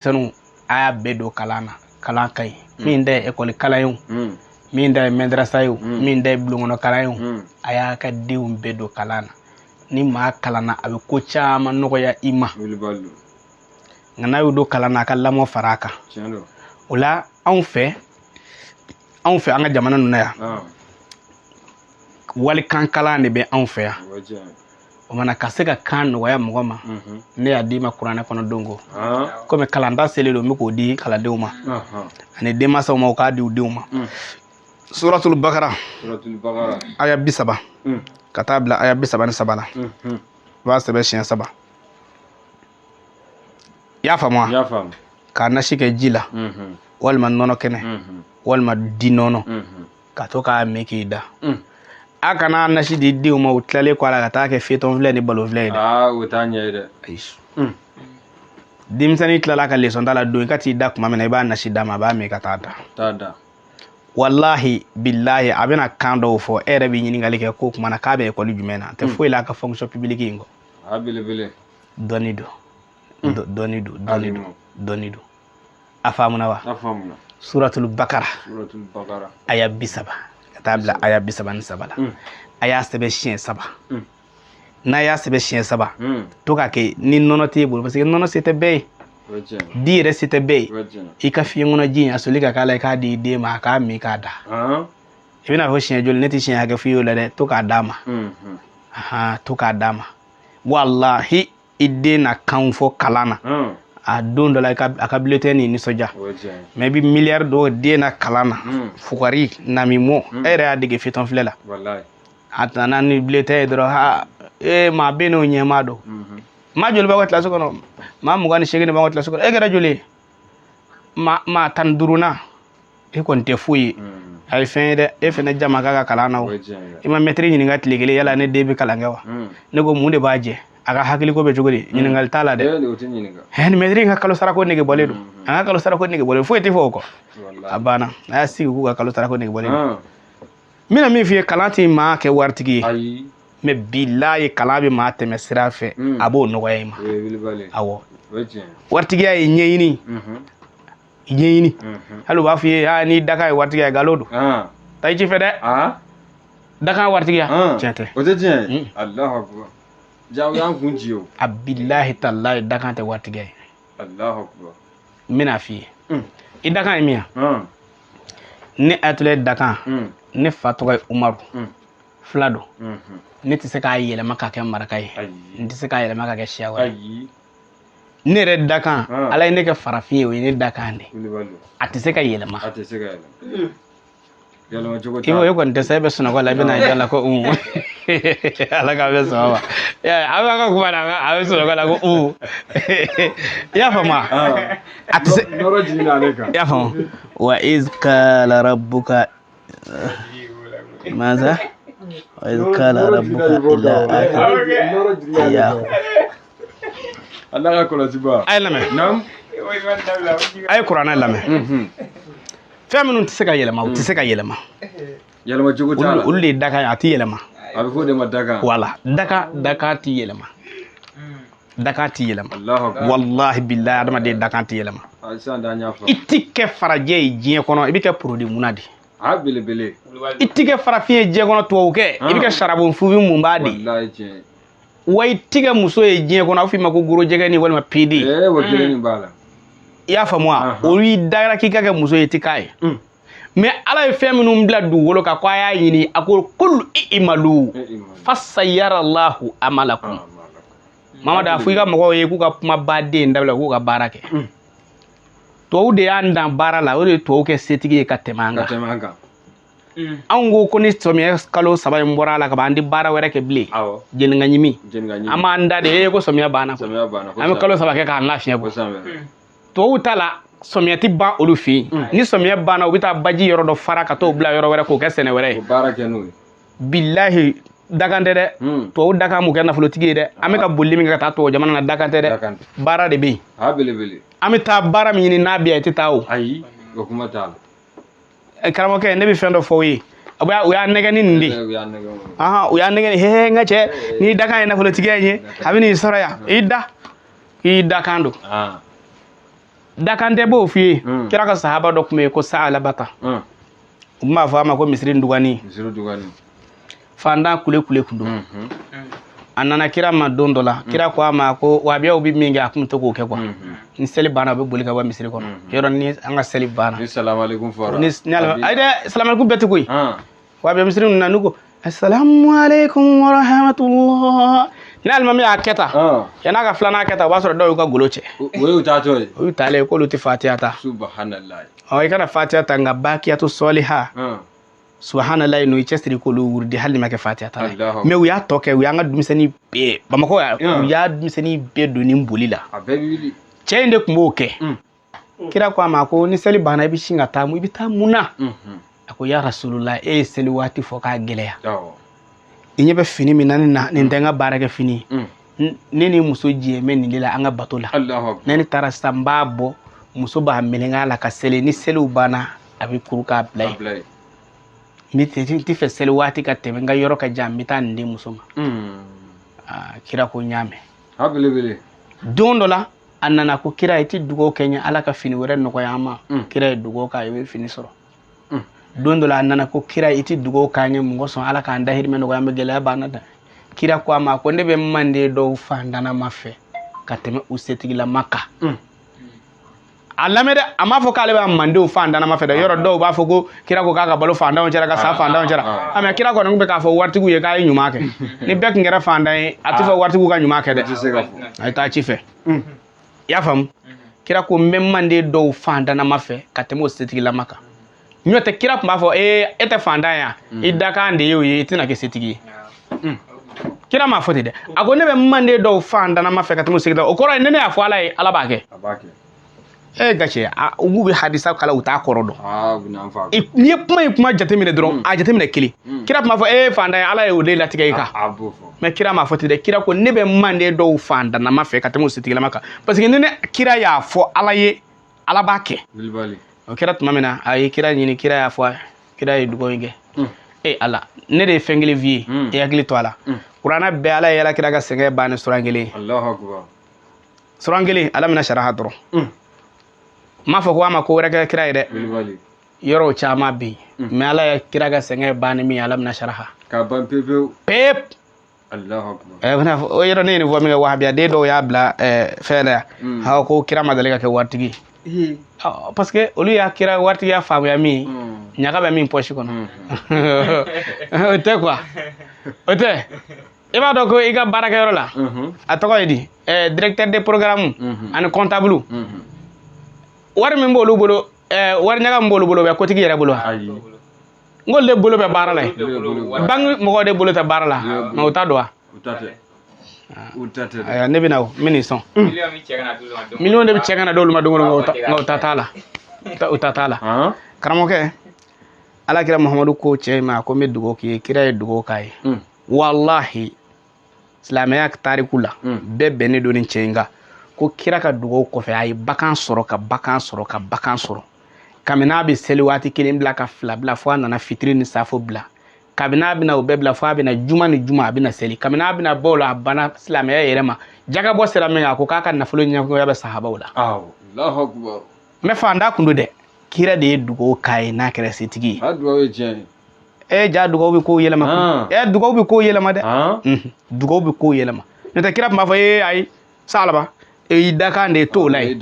Denmisɛnninw, a y'a bɛɛ don kalan na. Kalan ka ɲi. Min ta ye ekɔli kalan ye o, min ta ye mɛndarasa ye o, min ta ye bulonkɔnɔ kalan ye o, a y'a ka denw bɛɛ don kalan na. Ni maa kalanna, a bɛ ko caman nɔgɔya i ma. Nka n'a y'o don kalan na, a ka lamɔ fara a kan. O la, anw fɛ an ka jamana ninnu na yan, walikan kalan de bɛ anw fɛ yan. O mana ka se ka kan nɔgɔya mɔgɔ ma, ne y'a d'i ma kuranɛ kɔnɔ don ko komi kalanta selen don, n bɛ k'o di kalandenw ma ani denmansaw ma, u k'a di u denw ma. Suratul Bakara, aya 30 ka taa bila aya 33 la, i b'a sɛbɛn siɲɛ saba. I y'a faamu wa? K'a nasi kɛ ji la walima nɔnɔ kɛnɛ walima di nɔnɔ, ka to k'a min k'i da. A kana nasi di denw ma, u tilalen kɔ a la, ka taa kɛ fetɔn filɛ ni balo filɛ ye dɛ. O t'a ɲɛ ye dɛ. Ayi, denmisɛnnin tilala ka leçon ta la don, i ka t'i da tuma min na, i b'a nasi d'a ma, a b'a min ka taa da. T'a da. Walahi bilahi, a bɛna kan dɔw fɔ, e yɛrɛ bɛ ɲininkali kɛ ko kuma na k'a bɛ ekɔli jumɛn na. A tɛ foyi la a ka fonction publique in kɔ. A belebele. Dɔnni don, dɔnni don, dɔnni don, dɔnni don. A faamuna wa? A faamuna. Suratul Bakara, Suratul Bakara, aya 30 ka taa bila aya 33 la, a y'a sɛbɛn siɲɛ saba. N'a y'a sɛbɛn siɲɛ saba, to k'a kɛ ni nɔnɔ t'e bolo, parce que nɔnɔ se tɛ bɛɛ ye, di yɛrɛ se tɛ bɛɛ ye. I ka fiɲɛ kɔnɔ ji in, a soli ka k'a la, i k'a di i den ma, a k'a min k'a da. I bɛna fɔ siɲɛ joli? Ne tɛ siɲɛ hakɛ f'i ye o la dɛ. To k'a d'a ma, to k'a d'a ma. Walahi, i den na kanw fɔ kalan na, a don dɔ la, a ka bulletin ni nisɔndiya. Mais i bɛ miliyari dɔw den na kalan na, fugari namimɔ, e yɛrɛ y'a dege fitɔn filɛ la. A nana ni bulletin ye dɔrɔn, ha, ee, maa bɛ n'o ɲɛmaa don. Maa joli b'aw ka kilasi kɔnɔ? Maa 28 de b'aw ka kilasi kɔnɔ. E kɛra joli ye? Maa 15nan. E kɔni tɛ foyi ye. A ye fɛn ye dɛ, e fɛnɛ jama k'a ka kalan na o. I ma mɛtiri ɲininka tile kelen, yala ne den bɛ kalan kɛ wa? Ne ko mun de b'a jɛ? A ka hakiliko bɛ cogo di? Ɲininkali t'a la dɛ. Ɛ, nin mɛtiri in ka kalo sarako nege bɔlen don, a ka kalo sarako nege bɔlen, foyi tɛ fɔ o kɔ. A banna, a y'a sigi k'u ka kalo sarako nege bɔlen don. N bɛna min f'i ye, kalan tɛ maa kɛ waritigi ye, mais bilayi, kalan bɛ maa tɛmɛ sira fɛ, a b'o nɔgɔya i ma. Awɔ, waritigiya ye ɲɛɲini, ɲɛɲini. Hali u b'a f'i ye, aa, n'i dakan ye waritigiya ye, nkalon don. Taa i ci fɛ dɛ. Dakan waritigiya, tiɲɛ tɛ. O tɛ tiɲɛ ye. Alahu akubar, ja o y'an kun ci o. A bilahi talahi, dakan tɛ waritigiya ye. Alahu akubar. N bɛna f'i ye, i dakan ye min ye, ne Ayatollah dakan, ne fa tɔgɔ ye Umaru, fila don. Ne tɛ se k'a yɛlɛma k'a kɛ maraka ye, n tɛ se k'a yɛlɛma k'a kɛ siya wɛrɛ. Ne yɛrɛ dakan, Ala ye ne kɛ farafin ye, o ye ne dakan de, a tɛ se ka yɛlɛma. A tɛ se ka yɛlɛma. Yɛlɛma cogo I e kɔni tɛ sa, e bɛ sunɔgɔ la, i bɛna jɔ la ko un, Ala k'a bɛ sɔn ma. A b'a ka kuma na, a bɛ sunɔgɔ la ko un. I y'a faamu wa? A tɛ se. Nɔrɔ jiginna ale kan. I y'a faamu wa? Iz qala rabbuka maza wa iz qala rabbuka ila akhir. Ala ka kɔlɔsi ba. A ye lamɛn. Naam. A ye kuranɛ lamɛn. Fɛn minnu tɛ se ka yɛlɛma, u tɛ se ka yɛlɛma. Yɛlɛma cogo t'a la. Olu de ye dakan ye, a tɛ yɛlɛma. A bɛ fɔ o de ma dakan. Wala, dakan tɛ yɛlɛma, dakan tɛ yɛlɛma. Alahu akubar. Wallahi billahi, adamaden dakan tɛ yɛlɛma. Sisan da an y'a faamu. I ti kɛ farajɛ ye diɲɛ kɔnɔ, i bɛ kɛ produit muna de. A belebele. I ti kɛ farafin ye diɲɛ kɔnɔ, tubabukɛ, i bɛ kɛ sarabon fufin mun b'a de. Wallahi tiɲɛ. Wa i ti kɛ muso ye diɲɛ kɔnɔ, a bɛ f'i ma ko goro jɛgɛni walima PD. Ee, o kelen nin b'a la. I y'a faamu wa? Olu y'i dara k'i ka kɛ muso ye, i ti k'a ye. Mais Ala ye fɛn minnu bila dugukolo kan ko a y'a ɲini, a ko kul i'malu fasayara Allahu amalakum. Mamadu, a fɔ i ka mɔgɔw ye k'u ka kuma baden dabila, k'u ka baara kɛ. Tubabu de y'an dan baara la, o de ye tubabu kɛ setigi ye ka tɛmɛ an Ka kan. tɛmɛ an kan. Anw ko ko ni sɔmiya kalo 3 in bɔra a la ka ban, an tɛ baara wɛrɛ kɛ bilen. Jeninka ɲimi. Jeninka ɲimi. An b'an da de ee ko sɔmiya banna koyi. Sɔmiya banna. An bɛ kalo 3 kɛ k'an lafiɲɛ bɔ. Tubabu ta la, sɔmiya tɛ ban olu fɛ yen. Ni sɔmiya banna, u bɛ taa baji yɔrɔ dɔ fara ka t'o bila yɔrɔ wɛrɛ k'o kɛ sɛnɛ wɛrɛ ye. O baara kɛ n'o ye. Bilahi, dakan tɛ dɛ. Tubabu dakan m'u kɛ nafolotigi ye dɛ. An bɛ ka bolili min kɛ ka taa tubabu jamana na, dakan tɛ dɛ. Baara de bɛ yen. A belebele. An bɛ taa baara min ɲini, n'a bɛ yan, i tɛ taa o. Ayi, o kuma t'a la. Karamɔgɔkɛ, ne bɛ fɛn dɔ fɔ aw ye. U y'a nɛgɛ ni nin de ye. U y'a nɛgɛ. Ahan, u y'a nɛgɛ ni he, n ka cɛ, n'i dakan ye nafolotigiya in ye, a bɛ n'i sɔrɔ yan. I da, i dakan don. Dakan tɛ b'o f'i ye. Kira ka sahaba dɔ tun bɛ yen ko Saalabata. U tun b'a fɔ a ma ko misiri ndugani. Misiri dugani. Fantan kule kule kun don. A nana kira ma don dɔ la, kira ko a ma ko wahabiyaw bɛ min kɛ, a tun bɛ to k'o kɛ quoi. Ni seli banna, u bɛ boli ka bɔ misiri kɔnɔ. Yɔrɔ ni an ka seli banna, ni salamalekun fɔra, ni ayi dɛ, salamalekun bɛɛ tɛ koyi. Wahabiya misiri ninnu na, n'u ko asalamu aleykum wa rahmatulah, ni alimami y'a kɛ tan, yan'a ka filanan kɛ tan, o b'a sɔrɔ dɔw y'u ka golo cɛ. O y'u taatɔ ye. O y'u taalen ye k'olu tɛ fatiya ta. Subhanallah. Ɔ, i kana fatiya ta, nka bakiyatu sɔliha, subahanallahi n'u cɛsiri k'olu wurudi, hali ni ma kɛ fatiya ta la. Mais u y'a tɔ kɛ, u y'an ka denmisɛnnin bɛɛ Bamakɔ yan, u y'a denmisɛnnin bɛɛ don nin boli la. A bɛɛ bɛ wuli. Cɛ in de tun b'o kɛ. Kira ko a ma ko ni seli banna, i bɛ sin ka taa mun, i bɛ taa mun na? A ko ya Rasulullah, e ye seli waati fɔ k'a gɛlɛya. I ɲɛ bɛ fini min na ne na, nin tɛ n ka baarakɛ fini ye. Ne ni muso jɛ bɛ nin de la an ka bato la. Ne ne taara sisan, n b'a bɔ, muso b'a meleke a la ka seli. Ni seliw banna, a bɛ kuru k'a bila yen. N tɛ fɛ seli waati ka tɛmɛ, n ka yɔrɔ ka jan, n bɛ taa nin di muso ma. Kira ko n y'a mɛn. Don dɔ la, a nana ko kira, i tɛ dugawu kɛ n ye Ala ka fini wɛrɛ nɔgɔya an ma? Kira ye dugawu k'a ye, o ye fini sɔrɔ. Don dɔ la, a nana ko kira, i tɛ dugawu k'an ye mun kosɔn Ala k'an dahirimɛ nɔgɔya an bɛ gɛlɛya banna da? Kira ko a ma ko ne bɛ manden dɔw fantanama fɛ ka tɛmɛ u setigilama kan. A lamɛn dɛ, a m'a fɔ k'ale b'a mandenw fantanama fɛ dɛ. Yɔrɔ dɔw b'a fɔ ko kira ko k'a ka balo fantanw cɛla, ka sa fantanw cɛla. A mais kira kɔni tun bɛ k'a fɔ waritigiw ye k'a ye ɲuman kɛ. Ni bɛɛ tun kɛra fantan ye, a tɛ fɔ waritigiw ka ɲuman kɛ dɛ, a ye taa ci fɛ. I y'a faamu? Kira ko n bɛ manden dɔw fantanama fɛ ka tɛmɛ o setigilama kan. N'o tɛ, kira tun b'a fɔ e tɛ fantan ye yan, i dakan de ye o ye, i tɛna kɛ setigi ye. Kira m'a fɔ ten dɛ. A ko ne bɛ manden dɔw fantanama fɛ ka tɛmɛ o setigilama. O kɔrɔ ye ne y'a fɔ Ala ye, Ala b'a kɛ. E gacɛ, u b'u bɛ hadisa kalan, u t'a kɔrɔ dɔn. N'i ye kuma in kuma jateminɛ dɔrɔn, a jateminɛ kelen. Kira tun b'a fɔ e fantan ye, Ala ye o de latigɛ i kan. Mais kira m'a fɔ ten dɛ. Kira ko ne bɛ manden dɔw fantanama fɛ ka tɛmɛ o setigilama kan, parce que ni ne kira y'a fɔ Ala ye, Ala b'a kɛ. O kɛra tuma min na, a ye kira ɲini, kira y'a fɔ, kira ye dugawu in kɛ. E Ala, ne de ye fɛn kelen f'i ye, i hakili to a la. Kuranɛ bɛɛ, Ala ye ala kira ka sɛgɛn ban ni suran kelen ye. Suran kelen, Ala bɛna saraha dɔrɔn. N m'a fɔ ko a ma ko wɛrɛ kɛ kira ye dɛ. Yɔrɔw caman bɛ yen, mais Ala ye kira ka sɛgɛn ban ni min ye, Ala bɛna saraha. Ka ban pewu pewu. Pewu. O yɔrɔ ne ye nin fɔ min kɛ, wahabiya den dɔw y'a bila fɛn na yan ko kira ma deli ka kɛ waritigi ye. Parce que olu y'a kira waritigiya faamuya min ye, ɲaga bɛ min pɔsi kɔnɔ, o tɛ quoi, o tɛ. I b'a dɔn ko i ka baarakɛyɔrɔ la, a tɔgɔ ye di, directeur de programme ani comptable, wari min b'olu bolo, wari ɲaga min b'olu bolo, o bɛ kotigi yɛrɛ bolo wa? N k'olu de bolo bɛ baara la yen, banque mɔgɔw de bolo tɛ baara la, mais o t'a dɔn wa? Ayiwa, ne bɛna o n bɛ nin sɔn. Miliyɔn de bɛ cɛ ka na d'olu ma don o don, nka o ta t'a la, o ta t'a la. Karamɔgɔkɛ, Ala kira Muhamadu ko cɛ in ma ko n bɛ dugawu k'i ye. Kira ye dugawu k'a ye. Walahi, silamɛya tariku la, bɛɛ bɛnnen don nin cɛ in kan ko kira ka dugawu kɔfɛ, a ye bagan sɔrɔ, ka bagan sɔrɔ, ka bagan sɔrɔ. Kabini a bɛ seli waati kelen bila ka fila bila, fo a nana fitiri ni safo bila. Kabini a bɛna o bɛɛ bila, fo a bɛna juma ni juma a bɛna seli. Kabini a bɛna bɔ o la, a banna silamɛya yɛrɛ ma. Jagabɔ sera min kan, a ko k'a ka nafolo ɲɛngoya bɛ sahabaw la. Mais fantan kun don dɛ. Kira de ye dugawu k'a ye n'a kɛra setigi ye. E ja, dugawu bɛ kow yɛlɛma. E dugawu bɛ kow yɛlɛma dɛ. Dugawu bɛ kow yɛlɛma. N'o tɛ, kira tun b'a fɔ ee ayi Salaba, e y'i dakan de ye, t'o la yen.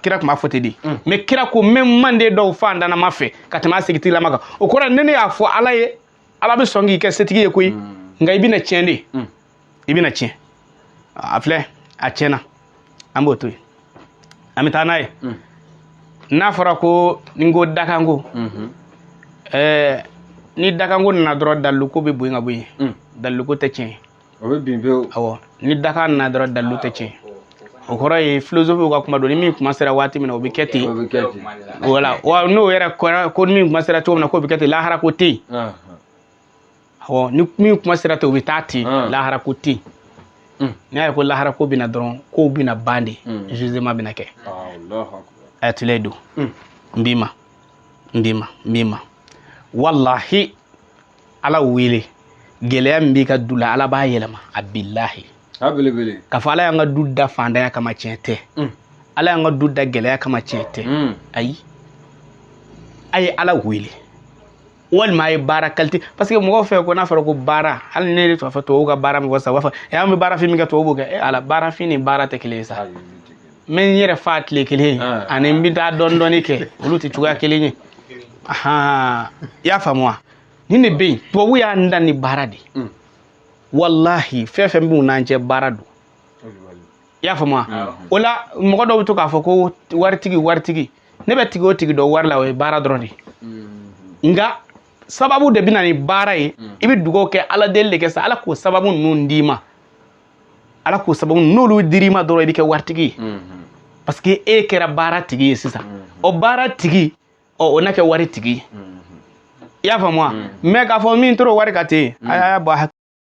Kira tun b'a fɔ ten de. Mais kira ko n bɛ manden dɔw fantanama fɛ ka tɛmɛ a segitigilama kan. O kɔrɔ ye ne y'a fɔ Ala ye, Ala bɛ sɔn k'i kɛ setigi ye koyi, nka i bɛna tiɲɛ de, i bɛna tiɲɛ. A filɛ, a tiɲɛna, an b'o to yen, an bɛ taa n'a ye. N'a fɔra ko ni ko dakanko, ni dakanko nana dɔrɔn, daliluko bɛ bonya ka bɔ yen. Daliluko tɛ tiɲɛ ye. O bɛ bin pewu. Awɔ, ni dakan nana dɔrɔn, dalilu tɛ tiɲɛ. O kɔrɔ ye philosophe ka kuma don, ni min kuma sera waati min na, o bɛ kɛ ten. Voilà, wa n'o yɛrɛ kɔrɔ ko ni min kuma sera cogo min na, k'o bɛ kɛ ten, lahara ko tɛ yen. Awɔ, ni min kuma sera ten, o bɛ taa ten, lahara ko tɛ yen. N'i y'a ye ko lahara ko bɛna dɔrɔn, kow bɛna ban de, jugement bɛna kɛ. Ayatollah don, n b'i ma, n b'i ma, n b'i ma. Walahi, Ala wele, gɛlɛya min b'i ka du la, Ala b'a yɛlɛma, a bilahi. K'a fɔ Ala y'an ka du da fantanya kama, tiɲɛ tɛ. Ala y'an ka du da gɛlɛya kama, tiɲɛ tɛ. Ayi, a ye Ala wele walima a ye baara qualité, parce que mɔgɔw fɛ ko n'a fɔra ko baara, hali ne de tun b'a fɔ tubabuw ka baara min fɔ sisan, u b'a fɔ ɛ, an bɛ baara fin min kɛ, tubabuw b'o kɛ. E Ala, baara fin ni baara tɛ kelen ye sa. N bɛ n yɛrɛ fa tile kelen ani n bɛ taa dɔɔni dɔɔni kɛ, olu tɛ cogoya kelen ye. Ahan, i y'a faamu wa? Nin de bɛ yen, tubabu y'an dan ni baara de ye. Walahi, fɛn fɛn b'u n'an cɛ, baara don. I y'a faamu wa? O la, mɔgɔ dɔw bɛ to k'a fɔ ko waritigi, waritigi. Ne bɛ tigi o tigi dɔn wari la, o ye baara dɔrɔn de ye. Nka sababu de bɛ na ni baara ye. I bɛ dugawu kɛ, Ala deli de kɛ sa, Ala k'o sababu ninnu d'i ma. Ala k'o sababu n'olu dir'i ma dɔrɔn, i bɛ kɛ waritigi ye, parce que e kɛra baara tigi ye sisan. O baara tigi, ɔ, o na kɛ wari tigi ye. I y'a faamu wa? Mais k'a fɔ min tora wari ka ten, a y'a bɔ a hakili.